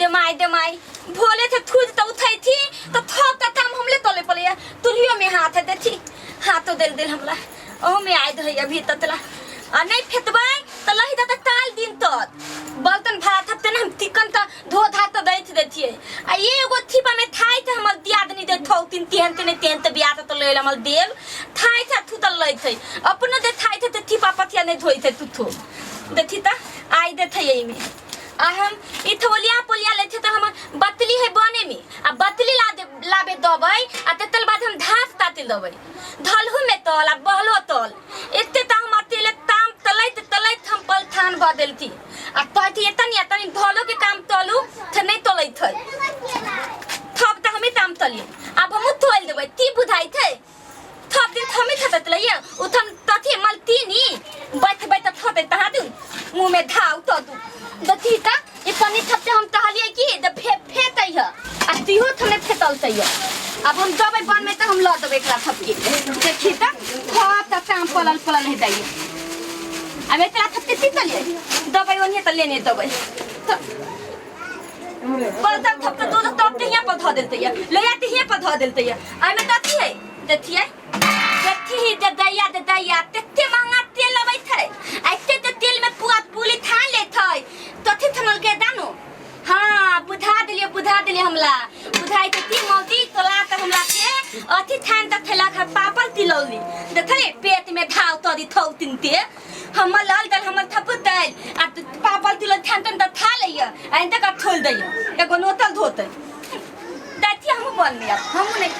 दे माई दे माई भोले थे थूज त उठै थी त थप त ताम हमले तले पले तुलियो में हाथ देथी हाथो देल देल हमला ओहो में आय दे अभी ततला आ नहीं फेतबै त लही त ताल दिन तक बर्तन भाड़ा थपते ना हम तिकन त धो धा त दैत देथिए आ एगो थीपा में थाई त हमर दियादनी दे थौ तीन तेहन तेने तेहन त बियाह त लेल हमर देव थाई था थू त लैत है अपनो दे थाई थे त थीपा पथिया नहीं धोइत है तू थो देखी त आई देथे एहिमे आ हम ई थवलिया पोलिया लेथे त हम बतली है बने में आ बतली ला दे लाबे दबै आ तेतल बाद हम धास तातिल दबै धलहु में तल आ बहलो तल एते त हम अतेले ताम तलैत तलैत हम पलथान भ देलती आ तहती एतनी एतनी धलो के काम तलू त नहीं तलैत है थप त हमें ताम तलिए अब हम तोल देबै ती बुझाइत है थप दिन थमे थतत लइया उथम तथी मलतीनी बैठ बैठ थते तहा दू मुंह में धाव तो दू दथी त ई पन्नी थपते हम कहलिए कि द फे फेतै ह आ तिहो थमे फेतल तै अब हम दबै बन में त हम ल देबै एकरा थपके देखी त थप त ताम पलल पलल हे दैया अब एकरा थपके ती तलिए दबै ओनिए त लेने दबै त बर्तन थप के दूध तब के हियां पर धऽ देलतै या ले आते हियां पर धऽ देलतै या एहिमे कथी है देखिए देखी ही दे दैया दे दैया तेते महंगा तेल अबैत है आ एते ते तेल में पुआ पुली थान लेत है तथी थमल के दानो हाँ बुझा देलिए बुझा देलिए हमला बुझाई के ती मौती तोला त हमला के अथी थान त थैला खा पापल तिलौली देखले पेट में धाव तरी थौ तिनते हमर लाल दल हमर थप दैल आ पापल तिल थान तन त था लैया आ एते का ठोल दैया एगो नोतल धोतै दैथी हमहूँ बन में अब हमहूँ नहीं।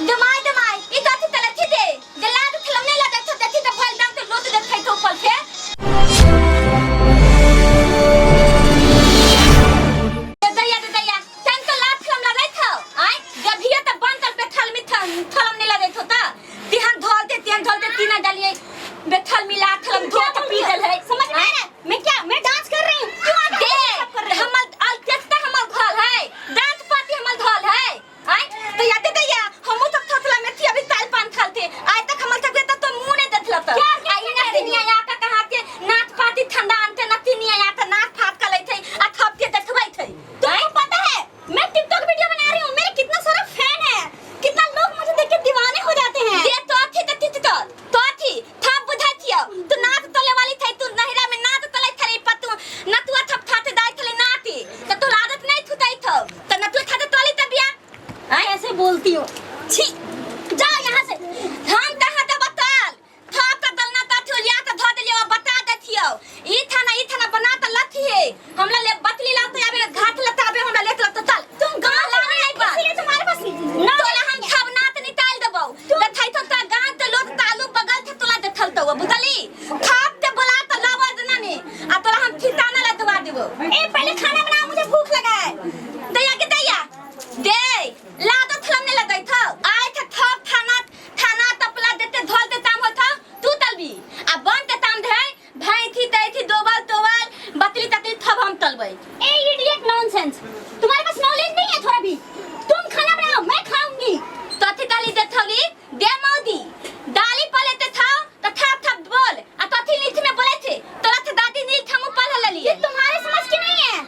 दमाय दमाय ई तो अथी तलथी दे जे लाद थलम नहीं लगै छौ देखी त फल दाम त लोट देखै छौ फल के दे दैया दे दैया तन तो लाद थलम लगै छौ आय गभिया त बन तल पे थल में थलम नहीं लगै छौ त तिहन धोल दे तिहन धोल दे तीना डालिए बेथल मिला थलम धो त पी देल है समझ में आ रहा है मैं क्या मैं डांस कर रही हूँ क्यों आके दे सब कर रहे हो हमर अल्केस्टा हमर घर है दांत पाती हमर घर है आय तो याद दैया हमू तक थथला में थी अभी ताल पान खालते आय तक हमर तक त तो मुंह नहीं देखला त क्या क्या आई ना तिनिया या का कहा के नाथ पाती ठंडा आनते ना तिनिया या त नाथ फात का लई थे आ थप के देखबै थे तुमको पता है मैं टिकटॉक वीडियो बना रही हूँ, मेरे कितना सारा फैन है, कितना लोग मुझे देख के दीवाने हो जाते हैं। दे तो थी त थी त तो थी थप बुझा थियो तू नाथ तले वाली थे तू नहिरा में नाथ तले थले पतु नतुआ थप थाते दाई थले नाती त तोर आदत नहीं थुतई थो त नतुआ थाते तली त बिया आय ऐसे बोलती हो, छी, जाओ यहाँ से। हम कहाँ त बताल थाप त दलना त थोलिया त ध देलियो बता देथियो ई थाना ई थाना बना त लथी है हमला ले बतली लाते आबे घाट लता आबे हमरा लेत लत चल तुम गाँव लाने नहीं बा इसीलिए तुम्हारे पास ना तोला हम खाब नात निकाल देबौ देखै तो त गांव त लोग तालू बगल थे तोला देखल तो बुझली थाप ते बोला त लावा देना ने आ तोला हम ठिकाना ला दवा देबौ ए पहले खाना बनाओ, मुझे भूख लगा है। दैया के दैया दे ला दो थलम ने लगै थौ आय थे थप थाना थाना तपला देते धोल ते ताम होत तू तलबी आ बन ते ताम धै भाई थी तै थी दोबल तोबल बतली ततली थब हम तलबै। ए इडियट नॉनसेंस, तुम्हारे पास नॉलेज नहीं है थोड़ा भी। तुम खाना बनाओ मैं खाऊंगी। तथी दाली देथौली दे मौदी दाली पले ते था त थाप थाप बोल आ तथी नीथ में बोले थे तोरा थे दादी नीथ हम पल ललिए ये तुम्हारे समझ की नहीं है,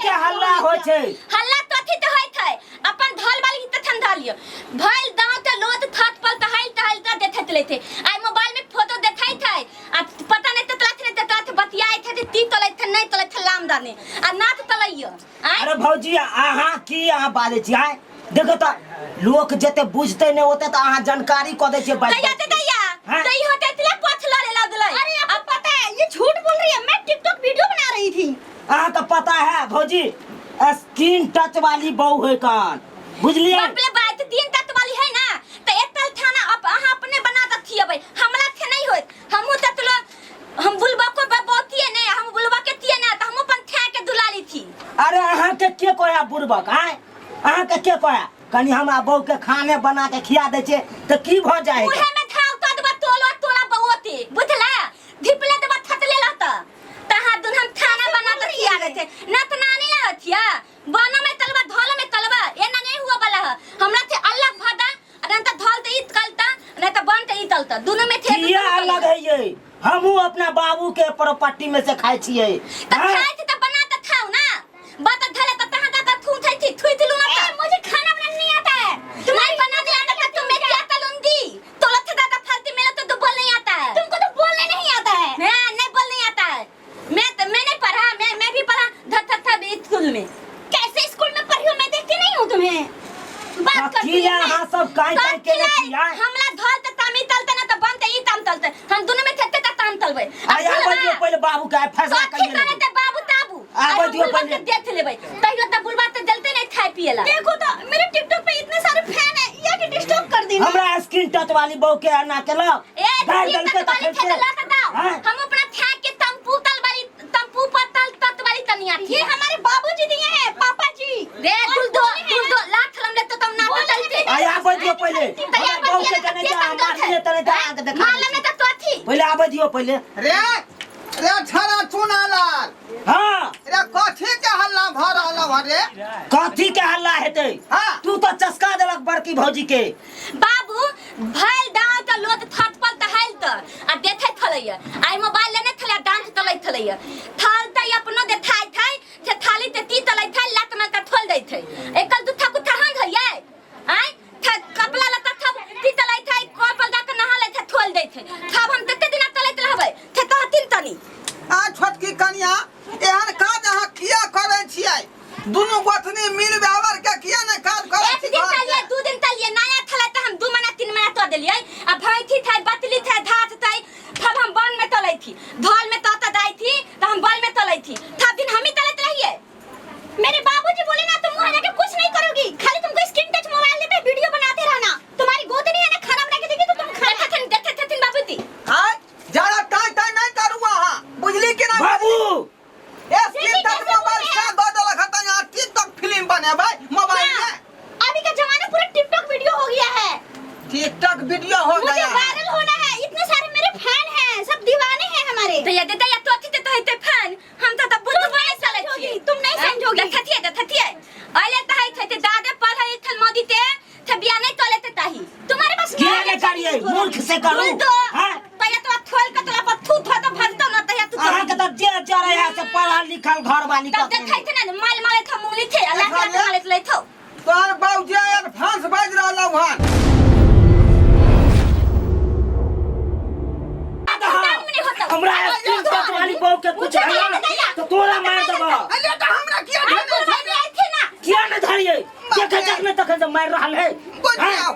के हल्ला होइ छै? हल्ला कथी ते होइत है अपन धल वाली त ठंडा लियो भइल दांव त लोद थात पल तहल तहल त देखत लेथे आई मोबाइल में फोटो देखैत है आ पता नहीं ततलाथ नहीं ततलाथ बतियाइत है ती तलैत है नहीं तलैत है लाम दाने आ नाथ तलैयो आय अरे भौजी अहाँ की अहाँ बाजै छी आँय देखो तऽ लोक जते बुझतै नहि ओते तऽ अहाँ जानकारी कऽ दै छियै बाजि तैया बाजि ते तैया हाँ? तई होते इतने पछ लड़े लगलै अरे आपको पता है ये झूठ बोल रही है, मैं टिकटॉक वीडियो बना रही थी। अहाँके पता है भौजी स्क्रीन टच वाली बहू है कान बुझलियै बाप रे बाप तीन तत्व वाली है ना त एकतल थाना अप अहाँ अपने बना दथी अबै हमरा थे नहीं होत हमहु तत्व हम बुलबा को बबोतिए नहीं हम बुलबा के तिए ना त हम अपन थे के दुलाली थी। अरे अहाँके के कहया बुड़बक आँय अहाँके के कहया कनी हमरा बहू के खाने बना के खिया दै छियै तऽ की भऽ जाइ उहे में धाव तो दबा तोलो तोला बओते बुझला धिपले दबा थतले लहत तहाँ दुन हम थाना बना के खिया गए थे ना त नानी लहथिया बनो में तलवा धोलो में तलवा ए ना नहीं हुआ वाला है हमरा थे अलग भादा आ ना त धोल त ई तलता ना त बन त ई तलता दोनों में थे किया अलग है ये हमहू अपना बाबू के प्रॉपर्टी में से खाइ छियै त हाँ? खाइ थी त बना त खाओ ना बात धले त तहाँ त थू थई थी थुई थी लूना ए, मुझे खाना बनाना नहीं आता है। तुम्हारी बना दे आता त तुम्हें क्या तलुंदी तोला थे दादा फालती मेरा तो बोल नहीं आता है। तुमको तो बोलने नहीं आता है। मैं नहीं बोल नहीं आता है। मैं तो मैं नहीं पढ़ा मैं भी पढ़ा धक धक था स्कूल में। कैसे स्कूल में पढ़ी हो मैं देखती नहीं हूँ तुम्हें। बात करती किया है। अहाँ सब काय काय सब केने खिलाए, छी आँय? हमला धल त तामी तलते ना त बनते ई ताम तलते हम दोनों में थेते त ताम तलबै आइ आबै दियौ पहिले बाबू के आइ फैसला कथी करिए करे ते बाबू ताबू आबै आइ दियौ बुलबा पहिले। के देख लेबै तहियो त बुलबा त जलते नहीं खाए पिएला। देखो तो मेरे टिकटॉक पे इतने सारे फैन है, ये कि डिस्टर्ब कर दी ना। हमरा स्क्रीन टच वाली बहू के एना केलक ए गारि तीन देलकै तक वाली तखन से थे त दाओ हाँ? हम अपना थैक के तंपू तल वाली तंपू पर तल तत वाली तनिया थी। ये हमारे बाबूजी दिए हैं, पापा जी। रे और दुल दो बोले हैं दुल ना, दो लाख लम ले तो तुम ना बोले तलते हैं आइ आबै दियौ पहिले तैया हमरा बहू के जनै छै अहाँ मारलियै तनै तऽ अहाँके देखा दै मारले छी। में त तो थी। पहिले आबै दियौ पहिले। रे रे छड़ा चुना लाल हाँ रे कथी के हल्ला भऽ रहल हन रे? कथी के हल्ला हेतै? हाँ। तू तऽ चस्का देलक बड़की भौजी के। बाबू भैल दाँव त लोद थत पल त हैल त आ देखे थलैया आई मोबाइल लेने थलैया डांस तलै थलैया थल त अपनो देखाइ थै से थाली ते ती तलै थै लात में त थोल दै थै एकल दुथा कुथा हन हइयै आय थ कपड़ा लत्ता थब ती तलै थै कपल दा के नहा लै थै थोल दै थै थब हम तते दिना तलैत रहबै थे तहथिन तनी। आ छोटकी कनिया एहन काज अहाँ किया करै छियै? दुनू गोतनी मिल व्यवहार के किया ने काज करै एक छी दिन घर के? तलिए 2 दिन तलिए नया थले त हम 2 महीना 3 महीना तो देलिए आ भैंथी थै बतली थै धात थै तब हम बन में तलै थी धल में तत दाई थी त हम बल में तलै थी तब दिन हम ही तलैत रहिए। मेरे बाबूजी बोले ना तुम वहाँ जाके कुछ नहीं करोगी, खाली तुमको स्क्रीन टच मोबाइल देते वीडियो बनाते रहना। तुम्हारी गोतनी है ना खाना बना के देगी तो तुम खाना। देखत हन देखत हथिन बाबूजी। आय ज्यादा टाइम टाइम नहीं करू अहाँ, बुझली कि ना? बाबू ए स्क्रीन टच मोबाइल से दऽ देलक हन तऽ यहाँ टिकटॉक फिल्म बनेबै मोबाइल में। अभी का जमाना पूरा टिकटॉक वीडियो हो गया है। टिकटॉक वीडियो हो मुझे गया है। वायरल होना है, इतने सारे मेरे फैन हैं, सब दीवाने हैं हमारे। दैया दे दैया तो अथी ते हेते फैन हम त त बुद्ध बने चलै समझोगी, छी। तुम नहीं समझोगी। देखथिए देखथिए अइले त है थे दादे पढ़ै थल मोदी ते थे बिया नहीं तोले ते ताही। तुम्हारे पास किया मोबाइल नहीं करिए मूर्ख से करू। दुल दो हाँ? तैया तो थोल के तोला पर थू थो तो भजतो न तैया तू अहाँके तऽ जे जरै है से पढ़ल लिखल घर वाली तब देखै थे ना माल मारे था मुंगली थे अल्लाह के मारे ले थो। तोहर बाबूजी एडवांस बाजि रहल हन। हमरा स्क्रीन टच वाली बहू के कुछ है ना तो तोरा मार देबो। अरे तऽ हमरा किया धरने छै? किया नहीं धरिए? देखे जखने तखन से मार रहल है। बुझियौ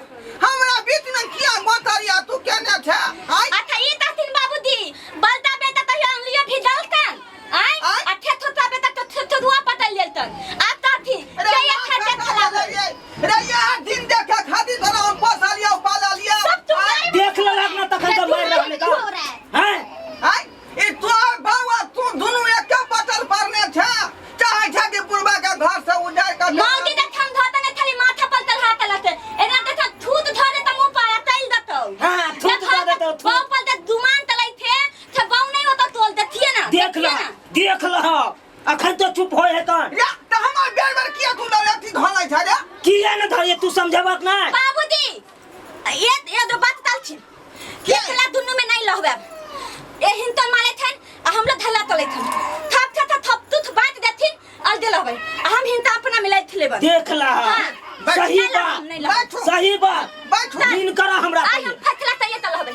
हमरा बीच में किया गोतरिया तू केने छै? आय अच्छा ई तथिन बाबूजी बलता बेटा तहियो अंगलियो भी डलतन आय आय? अठे थोता बेटा तो थोथुआ पटल लेलतन आ तथि रे जया खा देखला रे ये दिन देखे खातिर तोरा हम पोसलियौ पाललियौ। सब तुम्हारे देख लेलक ना तखन से मार रहल है। हो रहा है। हैं? आय ई तोहर बाबा तू दुनू एके पटल परने छै, चाहे छै कि बुढ़बा के घर से उजाड़ के मौगी देख हम धोता नहीं खाली माथा पर तलहा तलते एना देख थूत धो दे त मुंह पर तैल देतौ। हाँ, थूत धो देतौ, थूत। बाऊ पर दे दुमान तलै थे थे बाऊ नहीं होता तोल देथिए ना। देख ल देखिए ना। देख ल अखन तो चुप होय है तन। या त हमर बेर बेर किया तू लड़ती धोलै छै रे? किया न धरिए तू समझबक ना? बाबूजी ये ये दो बात ताल छी एकला दुन्नू में नहीं लहबे ए हिन तो मारे थन आ हमला धला तलै थन थप थप थप तुथ बात देथिन मल दे लहबै आ हम हिनता अपना मिलाई थलेबै। देख ला। हाँ। सही नहीं बात। नहीं लाओ। बैठू। सही बात। बैठू। नीन करा हमरा आई पहिले। हम फैसला तैये त लहबै।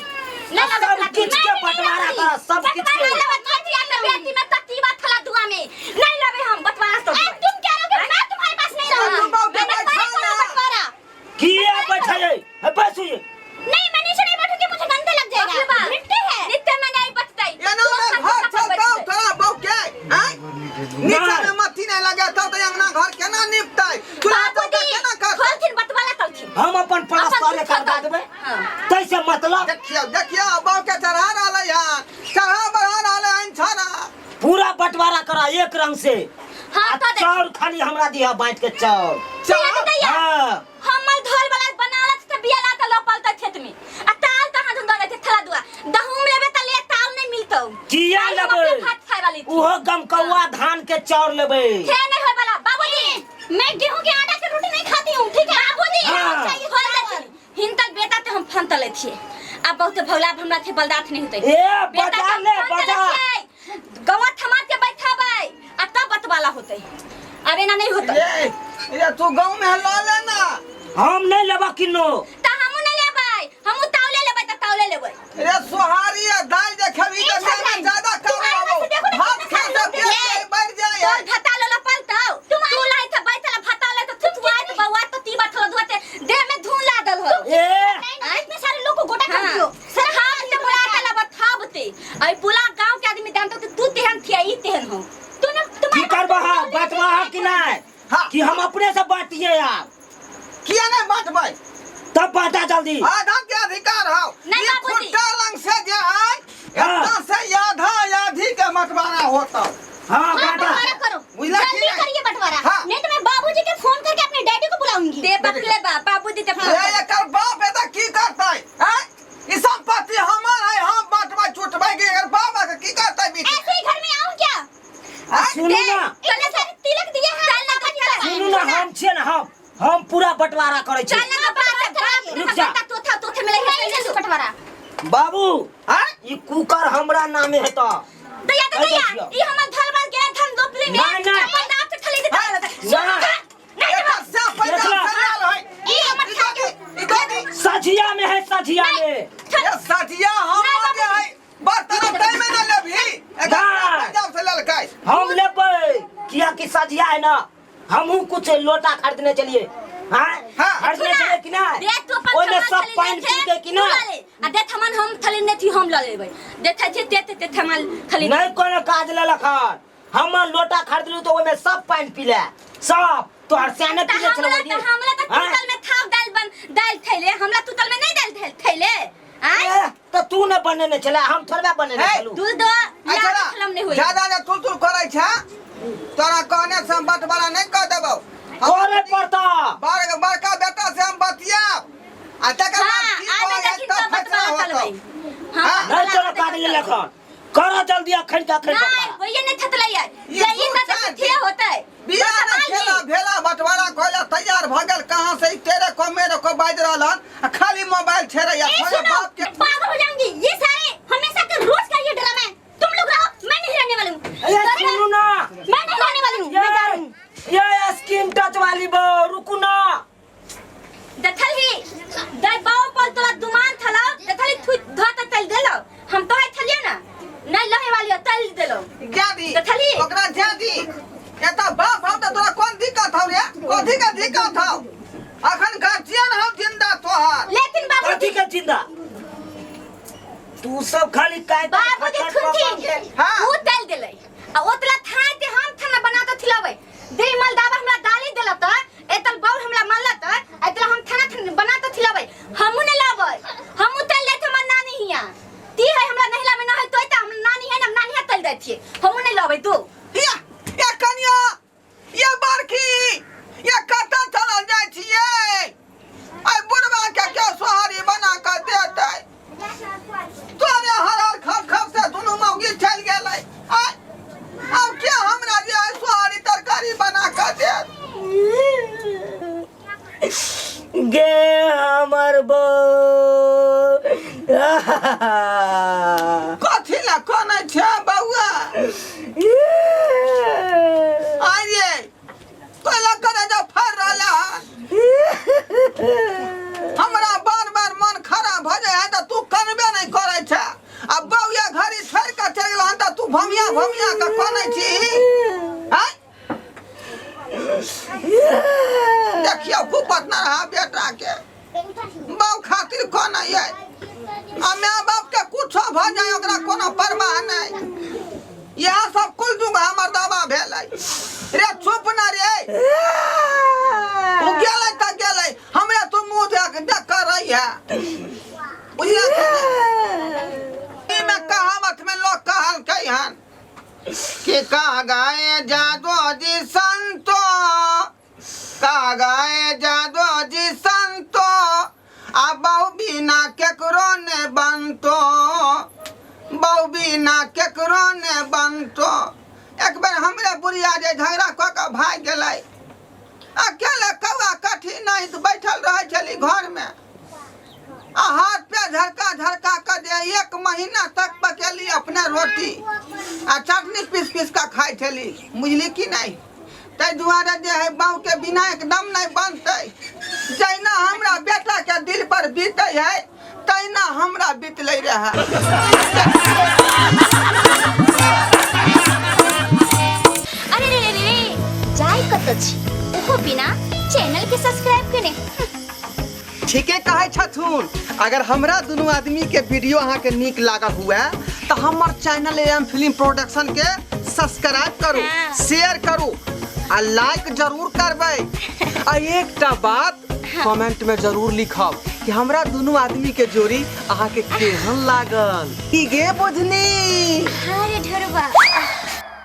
नहीं सब लहबै। किछ के बंटवारा करा, सब किछ के। नहीं लहबै थथिया के बेटी में तती बात थला दुआ में नहीं लहबै हम बंटवारा तो। ए, तुम क्या रहोगे? मैं तुम्हारे पास नहीं तू रहूंगी। बहू के मैं बैठा करो ना। बंटवारा। किया बैठे है बैसू ये। नहीं, मैं नीचे नहीं बैठूंगी, मुझे गंदे लग जाएगा। मिट्टी है। नित्य में नहीं बचतै। एना में घर चलतौ तोरा बहू के आँय? नीचा में मट्टी नहीं लगेतौ तऽ अंगना घर केना निपतै, चूल्हा चौका केना करतै? खोलथिन बंटवारा तलथिन। हम अपन प्लास्टर करवा देबै तैसे मतलब। देखियौ देखियौ, बहू के चढ़ा रहलै हन, चढ़ा बढ़ा रहलै हन छड़ा। पूरा बंटवारा करा एक रंग से। हाँ, आ तो देख। चाउर खाली हमरा दिया बांट के चाउर। चाउर? हाँ। हमर धोल वाला बनावत त बिया ला त लपल त खेत में आ ताल त हाथ दे थे थला दुआ दहुम लेबे त ले ताल नहीं मिलतौ। किया ताल हम लेबै? अपने भात खाए वाली थी। उहो गमकौआ धान के चाउर लेबै। थे नहीं होय वाला बाबूजी। मैं गेहूं के आटा के रोटी नहीं खाती हूँ, ठीक है? बाबूजी हाँ। चाहिए खोल देथिन हिंतल बेटा ते हम फंतले थिए अब बहुत भौला हमरा थे बलदात नहीं होतै। ए, बेटा बजा के हम ले, फंतले बजा। छियै। गवा थमा के बैठाबै आ तब बतवाला होतै, अब एना नहीं होतै। ये ये तू गाँव में लऽ ले ना। हम नहीं लेबा किन्नो। त हमू नहीं लेबै, हमू तावले लेबै त तावले लेबै। रे सोहारी आ दालि जे खेबही तऽ ए, देहमे ज्यादा काम तुम्हारे आबौ। पास देखो ना भात कितना खा सारे से रोटी पेट है। नहीं बढ़ जाए। तोर भाता लेला पलतौ तू लाई त बैठल भाता ले त थुथुआत बौआ त तीबा थला दुआते देह में धुन लागल हो। ए नहीं ना, इतने सारे लोग को गोटा कर हाँ। दियो। सर हाथ से बुला के लब थाबते आई पूरा गांव के आदमी जानतो कि तू तेहन थिया ई तेहन हो। तू ना की तुम्हारे करबा बटवा कि नहीं? हाँ। कि हम अपने से बांटिए यार। किया नहीं बांटबै? तब बांटा जल्दी। आधा के अधिकार हौ। नहीं ई बाबूजी। खुट्टा लंग से जे है हाँ। एतना से आधा आधी के बंटवारा होतौ। हाँ हाँ, बांटा। बंटवारा करो। बुझला कि जल्दी नहीं? करिए बंटवारा। हाँ। नहीं तो मैं बाबूजी के फोन करके अपने डैडी को बुलाऊंगी। दे बाप ले बा बाबूजी ते ए, एकर बाप एतऽ की करतै आँय? ई संपत्ति हमर है, हम बांटबै चुटबै कि एकर बाप आके की करतै बीच में? ऐसे ही घर में आऊं क्या? आँय? सुनू ना। इतने सारे तिलक दिए हैं। चल ना बच्चा। सुनू ना, हम छियै ना, हम पूरा बंटवारा करै चल छियै। ना बाप बाप रुक जा। तोथा तोथे मिले नहीं चलू बंटवारा। बाबू आँय? ई कुकर हमरा नामे हेतौ। दैया त कहि दैया दै छियौ। ई हमर धरबल के धन दोपली में नहीं, नहीं। अपन नाप से थली दे। नहीं। एकर से पैसा देखला। से लेल है। ई हमर ई दऽ दी, ई दऽ दी। सझिया में है, सझिया में। ये सठिया हमर जे है, बर्तन तै में ना लेबही। एकर से नहीं। पंजाब से लेलकै। हम लेबै किया कि सझिया है ना, हमहू कुछ लोटा खरीदने चलिए। हाँ हाँ। खरीदने चलिए कि नहीं? दे तू अपन ओहिमे थमन सब थली पानि दे थे, पी के कि तू नहीं? लऽ ले। आ दे थमन हम थली नहीं थी हम लऽ लेबै। देखे छी ते ते थमन थली नहीं कोनो काज लेलक हन। हमर लोटा खरीदलू तो ओहिमे सब पानि पी ले सब तोहर सियाने त पी ले हमरा छलौ। त हमरा त हाँ? तुतल में थाप दाल बन दाल थैले हमरा तुतल में नहीं दाल थैले आय। ए, त तू ने बनेने छले, हम थोड़बे बनेने हे, छलू। दूध दो अच्छा लाल थलम नहीं होई। ज्यादा जे तुल तुल करै छै तोरा कहने से हम बंटवारा नहीं कऽ देबौ। करे पड़ता। बड़का बेटा से हम बतियाब आ तकर बाद हां की आबे कहै देखिन तब त फैसला बतवा होतौ। तलबै। हां हाँ। नहीं तोरा काज लेलक हन, कर जल्दी अखन के अखन नहीं बंटवारा। होइए नहीं थतलै ई जई दू त चारि थे होतै। बियाह बतवा ने खेला ली। भेला बंटवारा कइला तैयार भ गेल। कहाँ से ई तेरे को मेरे को बाजि रहल हन आ खाली मोबाइल छेड़ैया। ए, थोड़े सुनो, बाप के पागल हो जाऊंगी। ये सारे हमेशा के रोज का ये ड्रामा है। तुम लोग रहो, मैं नहीं रहने वाली हूँ। ए सुनू ना, मैं नहीं रहने वाली हूँ, मैं जा रही हूँ। ये स्किन टच वाली बो रुकू ना। देखल ही दई बाऊ पर तोरा दुमान थला देखल ही थु धो त तल देलो हम तो है थलियो ना नहीं लहे वाली हो, तल देलो। ज्ञादी देखली? ओकरा ज्ञादी एतऽ बाप हौ तऽ तोरा कोन दिक्कत हौ रे? कथी के दिक्कत हौ? अखन गार्जियन हौ जिंदा तोहर। लेकिन बाबूजी कथी के जिंदा? तू सब खाली काय बाबूजी थुनथिन। हाँ। ऊ तल देलै आ ओतला थाय ते हम थाना बना के खिलाबै दे मल दाबा हमरा दाली देला त एतल बाउर हमरा मानला त एतला हम थाना थाना बना के खिलाबै हमू ने लाबै हमू तल लेत हमर नानी हिया ती है हमरा नहिला में न है तो हम नानी है ना नानी है तल दैथिए हमू ने लाबै तू। या या कनिया या बड़की या कतऽ चलल जाइ छियै? आइ बुढ़वा के के सोहारी बना कऽ देतै? तोरे हर हर खप खप से दुनू मौगी चलि गेलै। आइ आब के हमरा जे आइ सोहारी तरकारी बना कऽ देत? गे हमर बो कथी लए कनै छै बौआ? आइ रे देखियौ खूब पतना रहा बेटा के बाप खातिर कोन है आ माय बाप के कुछो भऽ जाय ओकरा कोनो परवाह नहि इएह सब कुल जुग हमर दावा भेलै रे चुप ना रे ओ गेलै तऽ गेलै हमरा तू मुँह देख देख कर रही है बुझलियै कि नहि? एहिमे कहावत में लोग कहलकै हन कि कह गए जादो जी संतो, कह गए जादो जी संतो, आ बहु बिना केकरो ने बनतो, बहु बिना केकरो ने बनतो। एक बेर हमरे बुढ़िया जे झगड़ा कऽ के भागि गेलै, अकेले कौआ कठी नहीं तऽ बैठल रहै छली घरमे, आ हाथ पे झरका झरका के जे एक महीना तक पकेली अपने रोटी आ चटनी पीस पीस के खाइ छली, बुझली कि नहीं? ताहि दुआरे जे है बाऊ के बिना एकदम नहीं बनतै। जहिना हमरा बेटा के दिल पर बीतै है तहिना हमरा बीतलै रहै। अरे रे रे रे, जाय कत छी ओहो बिना चैनल के सब्सक्राइब केने। ठीके कहै छथुन। अगर हमरा दुनू आदमी के वीडियो अहाँ के नीक लागल हुए तो हमर चैनल एम फिल्म प्रोडक्शन के सब्सक्राइब करू, शेयर करू आ लाइक जरूर करबै। आ एकटा बात कमेंट में जरूर लिखब कि हमरा दुनू आदमी के जोड़ी अहाँ के केहन लागल। की गे बुझनी? हाँ रे ढोरबा।